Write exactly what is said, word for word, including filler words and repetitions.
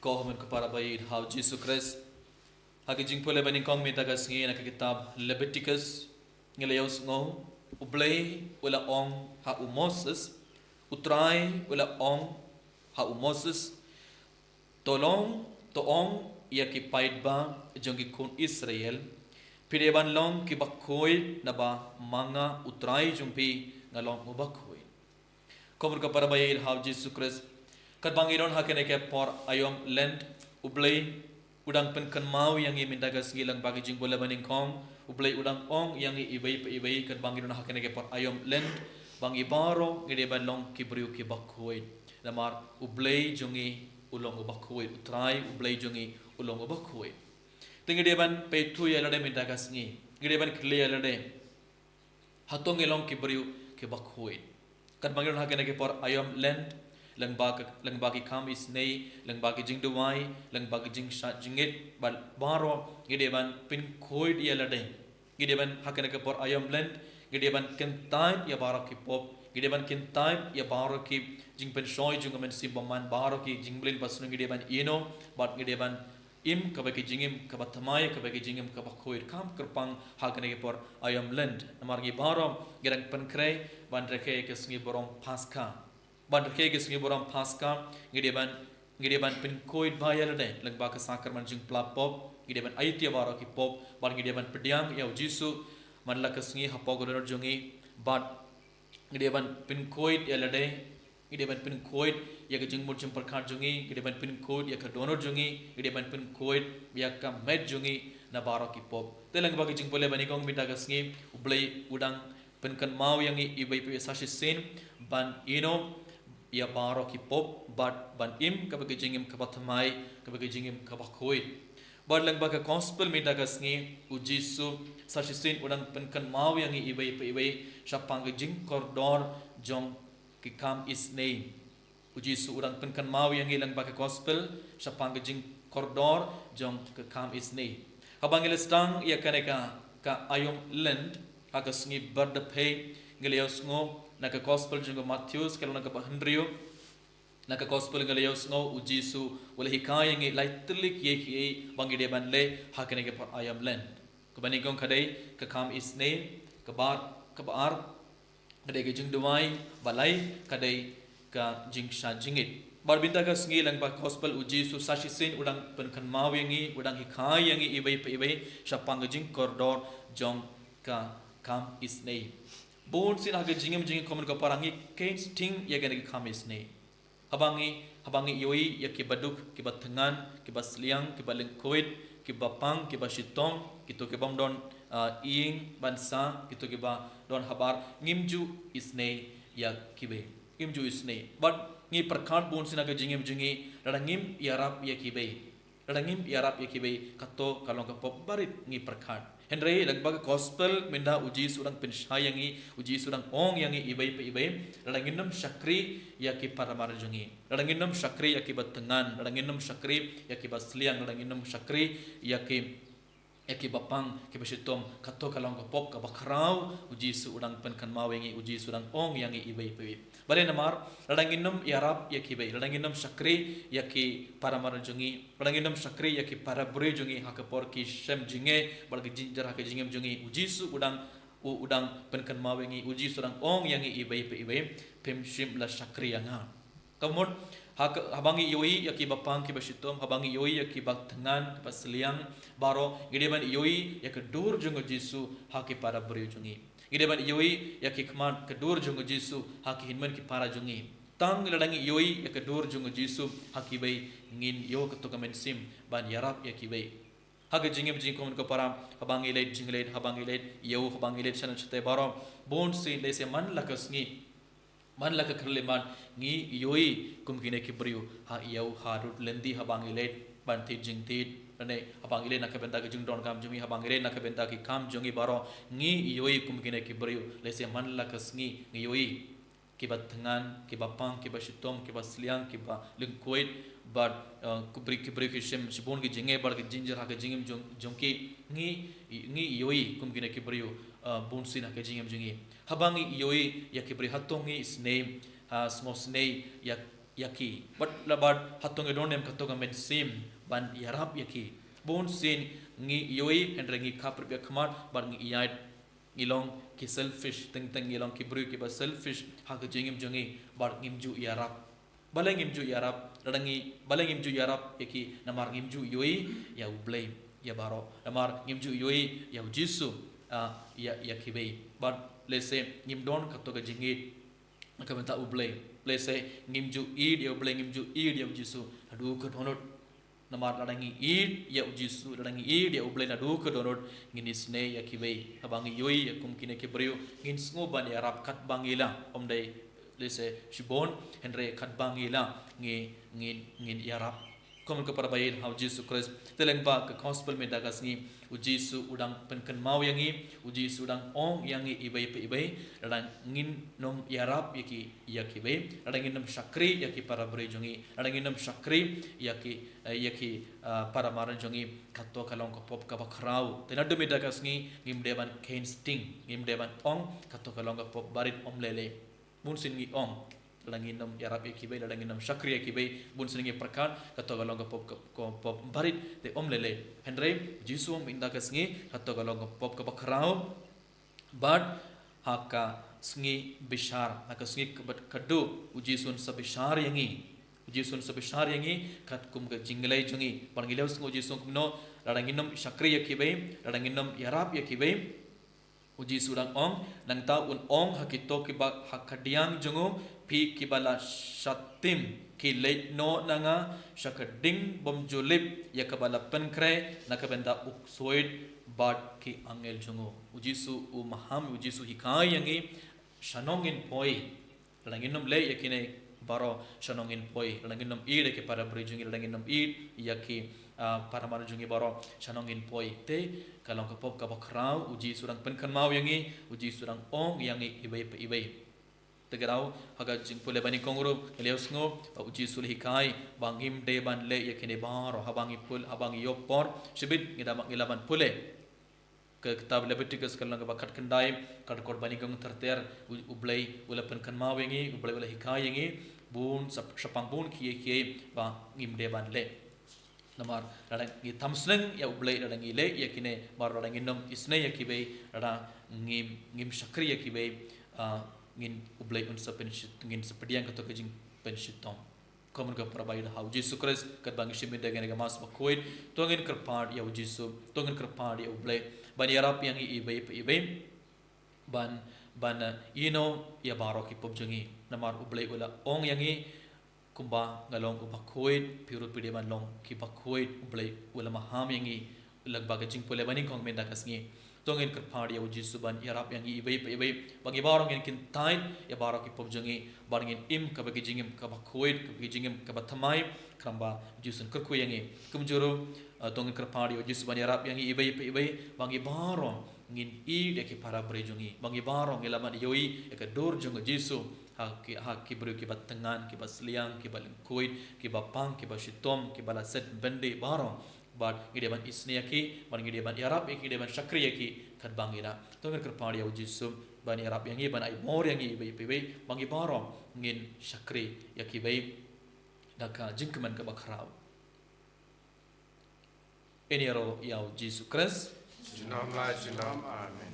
Ko hynmen ko para ba ïeit ha u Jisu Khrist. Ha ka jingpule ba nyngkong mynta ka sngi na ka kitab Leviticus, ngi la ïohsngew, U Blei u la ong ha u Moses, U Trai u la ong ha u Moses, to long, to ong ïa ki paidbah jong ki khun Israel, phi dei ban long ki bakhuid naba ma nga U Trai jong phi nga long u bakhuid. Ko hynmen ko para ba ïeit ha u Jisu Khrist. Katba ngi don ha kane ka por aïom Lent, U Blei u dang pynkynmaw ïa ngi mynta ka sngi lyngba ka jingpule ba nyngkong, U Blei u dang ong ïa ngi iwei pa iwei katba ngi don ha kane ka por aïom Lent, ba ngi baroh ngi dei ban long ki briew ki bakhuid. Namar U Blei jong ngi u long u bakhuid, U Trai U Blei jong ngi u long u bakhuid. Te ngi dei ban peit ïa lade mynta ka sngi. Ngi dei ban kylli ïa lade. Hato ngi long ki briew ki bakhuid. Katba ngi don ha kane ka por aïom Lent, lyngba ka, lyngba ki kam isynei, lyngba ki jingduwai, lyngba ki jingshad jingit, bad baroh ngi dei ban pynkhuid ïa lade. Ngi dei ban ha kane ka por aïom Lent, ngi dei ban kyntait ïa baroh ki pop, ngi dei ban kyntait ïa baroh ki jingpynshoi jong ka mynsiem bymman, baroh ki jingmlien basniew ngi dei ban ïehnoh, bad ngi dei ban im kaba ki jingim kaba thymmai, kaba ki jingim kaba khuid, kham kyrpang ha kane ka por aïom Lent. Namar ngi baroh ngi dang pynkhreh ban rakhe ka sngi burom Paskha. Ban rakhe ka sngi burom Paskha, ngi dei ban, ngi dei ban pynkhuid bha ïa lade lyngba ka sakramen jingpla pop, ngi dei ban aiti ïa baroh ki pop, bad ngi dei ban pdiang ïa u Jisu man la ka sngi hapoh ka dohnud jong ngi, bad ngi dei ban pynkhuid ïa lade, ngi dei ban pynkhuid ïa ka jingmut jingpyrkhat jong ngi, ngi dei ban pynkhuid ïa ka dohnud jong ngi, ngi dei ban pynkhuid ïa ka met jong ngi na baroh ki pop. Te lyngba ka jingpule ba nyngkong mynta ka sngi, U Blei u dang pynkynmaw ïa ngi iwei pa iwei sa shisien ban ïehnoh ïa baroh ki pop, bad ban im kaba ki jingim kaba thymmai, kaba ki jingim kaba khuid. Bad lyngba ka gospel mynta ka sngi, u Jisu sa shisien u dang pynkynmaw ïa ngi iwei pa iwei shaphang ka jingkordor jong ki kam isynei. U Jisu u dang pynkynmaw ïa ngi lyngba ka gospel shaphang ka jingkordor jong ka kam isynei. Haba ngi la sdang ïa kane ka, ka aïom Lent, ha ka sngi Bardphe, ngi la ïohsngew na ka gospel jong u Mathaios, ka lynnong kaba hynriew, na ka gospel ngi la ïohsngew u Jisu u la hikai ïa ngi lai tylli kiei kiei ba ngi dei ban leh ha kane ka por aïom Lent. Kaba nyngkong ka dei ka kam isynei, kaba ar, kaba ar ka dei ka jingduwai, ba lai ka dei ka jingshad jingit. Bad mynta ka sngi lyngba ka gospel u Jisu sa shisien u dang pynkynmaw ïa ngi, u dang hikai ïa ngi iwei pa iwei shaphang ka jingkordor jong ka kam isynei. Bun sien ha ka jingim jong ngi ko hynmen ko para ngi khein sting ïa kane ka kam isynei. Haba ngi, haba ngi ïohi ïa ki baduk, ki bathngan, ki basliang, ki balyngkhuid, ki bapang, ki bashitom, kito ki bym don, ah, ïing ban sah, kito kiba don habar, ngim ju isynei ïa kiwei. Ngim ju isynei. Bad ngi pyrkhat bun sien ha ka jingim jong ngi, lada ngim ïarap ïa kiwei. Lada ngim ïarap ïa kiwei, kato ka long ka pop barit ngi pyrkhat. Hynrei lyngba ka gospel mynta u Jisu u dang pynshai ïa ngi, u Jisu u dang ong ïa ngi iwei pa iwei, lada ngin ym shakri ïa ki para mar jong ngi. Lada ngin ym shakri ïa ki bathngan, lada ngin ym shakri ïa ki basliang, lada ngin ym shakri ïa ki, ïa ki bapang, ki bashitom, kato ka long ka pop kaba khraw, u Jisu u dang pynkynmaw ïa ngi, u Jisu u dang ong ïa ngi iwei pa iwei. Balei? Namar lada ngin ym ïarap ïa kiwei, lada ngin ym shakri ïa ki para mar jong ngi, lada ngin ym shakri ïa ki para briew jong ngi ha ka por ki shem jingeh bad ki jynjar ha ka jingim jong ngi, u Jisu u dang, u, u dang pynkynmaw ïa ngi, u Jisu u dang ong ïa ngi iwei pa iwei, phim shym la shakri ïa nga. Ka mut, ha ka, haba ngi ïohi ïa ki bapang ki bashitom, haba ngi ïohi ïa ki bathngan, ki basliang, baroh, ngi dei ban ïohi ïa ka dur jong u Jisu ha ki para briew jong ngi. Ngi dei ban ïohi ïa ki khmat ka dur jong u Jisu ha ki hynmen ki para jong ngi. Tang lada ngi ïohi ïa ka dur jong u Jisu ha kiwei, ngin ïoh kato ka mynsiem ban ïarap ïa kiwei. Ha ka jingim jong ngi ko hynmen ko para, haba ngi leit jingleit, haba ngi leit ïew, haba ngi leit shanan shatai baroh, bun sien lehse man la ka sngi, man la ka khyllipmat, ngi ïohi kum kine ki briew ha ïew, ha rud lynti, haba ngi leit ban thied jingthied, lane haba ngi leit na ka bynta ka jingdonkam jong ngi, haba ngi leit na ka bynta ki kam jong ngi baroh, ngi ïohi kum kine ki briew. Lehse man la ka sngi ngi ïohi ki bathngan, ki bapang, ki bashitom, ki basliang, ki balyngkhuid, bad, eh, ki briew, ki briew ki shem shibun ki jingeh bad ki jynjar ha ka jingim jong, jong ki, ngi, ngi ïohi kum kine ki briew, eh, bun sien ha ka jingim jong ngi. Haba ngi ïohi ïa ki briew, hato ngi isynei, ha, sngewsynei ïa ïa ki. Bad la bad hato ngi don em kato ka mynsiem ban ïarap ïa ki. Bun sien ngi ïohi hynrei ngi khap rip ïa khmat bad ngi ïaid, ngi long ki selfish, teng teng ngi long ki briew kiba selfish ha ka jingim jong ngi bad ngim ju ïarap. Balei ngim ju ïarap? Lada ngi, balei ngim ju ïarap ïa ki? Namar ngim ju ïohi ïa U Blei ïa baroh. Namar ngim ju ïohi ïa U Jisu, ah, ïa, ïa kiwei. Bad lehse ngim don kato ka jingïeit na ka bynta U Blei. Lehse ngim ju ïeit ïa U Blei, ngim ju ïeit ïa U Jisu naduh ka dohnud. Namar lada ngi ïeit ïa U Jisu, lada ngi ïeit ïa U Blei naduh ka dohnud, ngin isynei ïa kiwei. Haba ngi ïohi ïa kum kine ki briew, ngin sngew ban ïarap katba ngi lah. Ym dei lehse shibun, hynrei katba ngi lah ngi, ngin, ngin ïarap. Kumno ka para baieit ha U Jisu Khrist. Te lyngba ka gospel mynta ka sngi, U Jisu u dang pynkynmaw ïa ngi, U Jisu u dang ong ïa ngi iwei pa iwei, lada ngin nym ïarap ïa ki, ïa kiwei, lada ngin nym shakri ïa ki para briew jong ngi, lada ngin nym shakri ïa ki, eh, ïa ki, ah, para marjan jong ngi, kato ka long ka pop kaba khraw. Te naduh mynta ka sngi ngim dei ban kheiñ sting, ngim dei ban ong kato ka long ka pop barit, ym lei lei. Bun sien ngi ong, lada ngin nym ïarap ïa kiwei, lada ngin nym shakri ïa kiwei, bun sien ngi pyrkhat kato ka long ka pop, ka, ka pop barit, te ym lei lei. Hynrei U Jisu mynta ka sngi, kato ka long ka pop kaba khraw. Bad ha ka sngi bishar, ha ka sngi kaba khatduh, U Jisu un sa bishar ïa ngi. U Jisu un sa bishar ïa ngi katkum ka jingleh jong ngi. Bad ngi la ïohsngew U Jisu kumno, lada ngin nym shakri ïa kiwei, lada ngin nym ïarap ïa kiwei, U Jisu u dang ong, nangta un ong ha kito kiba ha khadïang jong u, phi kiba la shah tim, khie leit noh na nga sha ka ding bym ju lip, ïa kaba la pynkhreh na ka bynta u ksuid bad ki angel jong u. U Jisu u maham, U Jisu u hikai ïa ngi, shano ngin poi. Lada ngin nym leh ïa kine baroh, shano ngin poi. Lada ngin nym ïeit ïa ki para briew jong ngi, lada ngin nym ïeit ïa ki, ah, para marjan jong ngi baroh, shano ngin poi. Te ka long ka pop kaba khraw, U Jisu u dang pynkynmaw ïa ngi, U Jisu u dang ong ïa ngi iwei pa iwei. Te ka daw, ha ka jingpule banyngkong ruh, ngi la ïohsngew ba U Jisu u la hikai ba ngim dei ban leh ïa kine baroh, haba ngi pule, haba ngi ïoh por shibit, ngi da, ngi lah ban pule. Ka kitab Leviticus ka lynnong kaba khatkhyndai, ka dkhot banyngkong ter ter, U, U Blei u la pynkynmaw ïa ngi, U Blei u la hikai ïa ngi, bun sha, shaphang bun kiei kiei ba ngim dei ban leh. Namar lada ngi tam sneng ïa U Blei, lada ngi leh ïa kine baroh, lada ngin nym isynei ïa kiwei, lada ngim, ngim shakri ïa kiwei, ah, ngin, U Blei un sa pynshit, ngin sa pdiang kato ka jingpynshitom. Kumno ka para baieit ha U Jisu Khrist, katba ngi shim ïa kane ka Mass bakhuid, to ngin kyrpad ïa U Jisu, to ngin kyrpad ïa U Blei ban ïarap ïa ngi iwei pa iwei, ban, ban, eh, ïehnoh ïa baroh ki pop jong ngi. Namar U Blei u la ong ïa ngi, kumba nga long uba khuid, phi ruh phi dei ban long kiba khuid, U Blei u la maham ïa ngi, lyngba ka jingpule banyngkong mynta ka sngi. To ngin kyrpad ïa U Jisu ban ïarap ïa ngi iwei pa iwei, ba ngi baroh ngin kyntait ïa baroh ki pop jong ngi, ba ngin im kaba ki jingim kaba khuid, kaba ki jingim kaba thymmai, khnang ba U Jisu un kyrkhu ïa ngi. Kumjuh ruh, eh, to ngin kyrpad ïa U Jisu ban ïarap ïa ngi iwei pa iwei, ba ngi baroh ngin ïeit ïa ki para briew jong ngi, ba ngi baroh ngi lah ban ïohi ïa ka dur jong U Jisu ha ki, ha ki briew kiba thngan, kiba sliang, kiba lyngkhuid, kiba pang, kiba shitom, kiba la set byndi baroh. Bad ngi dei ban isynei ïa ki, bad ngi dei ban ïarap ïa ki, ngi dei ban shakri ïa ki katba ngi lah. To ngin kyrpad ïa U Jisu ban ïarap ïa ngi, ban ai bor ïa ngi iwei pa iwei, ba ngi baroh ngin shakri ïa kiwei da ka jingkmen kaba khraw. Ïn ïaroh ïa U Jisu Khrist. Junom la junom, amen.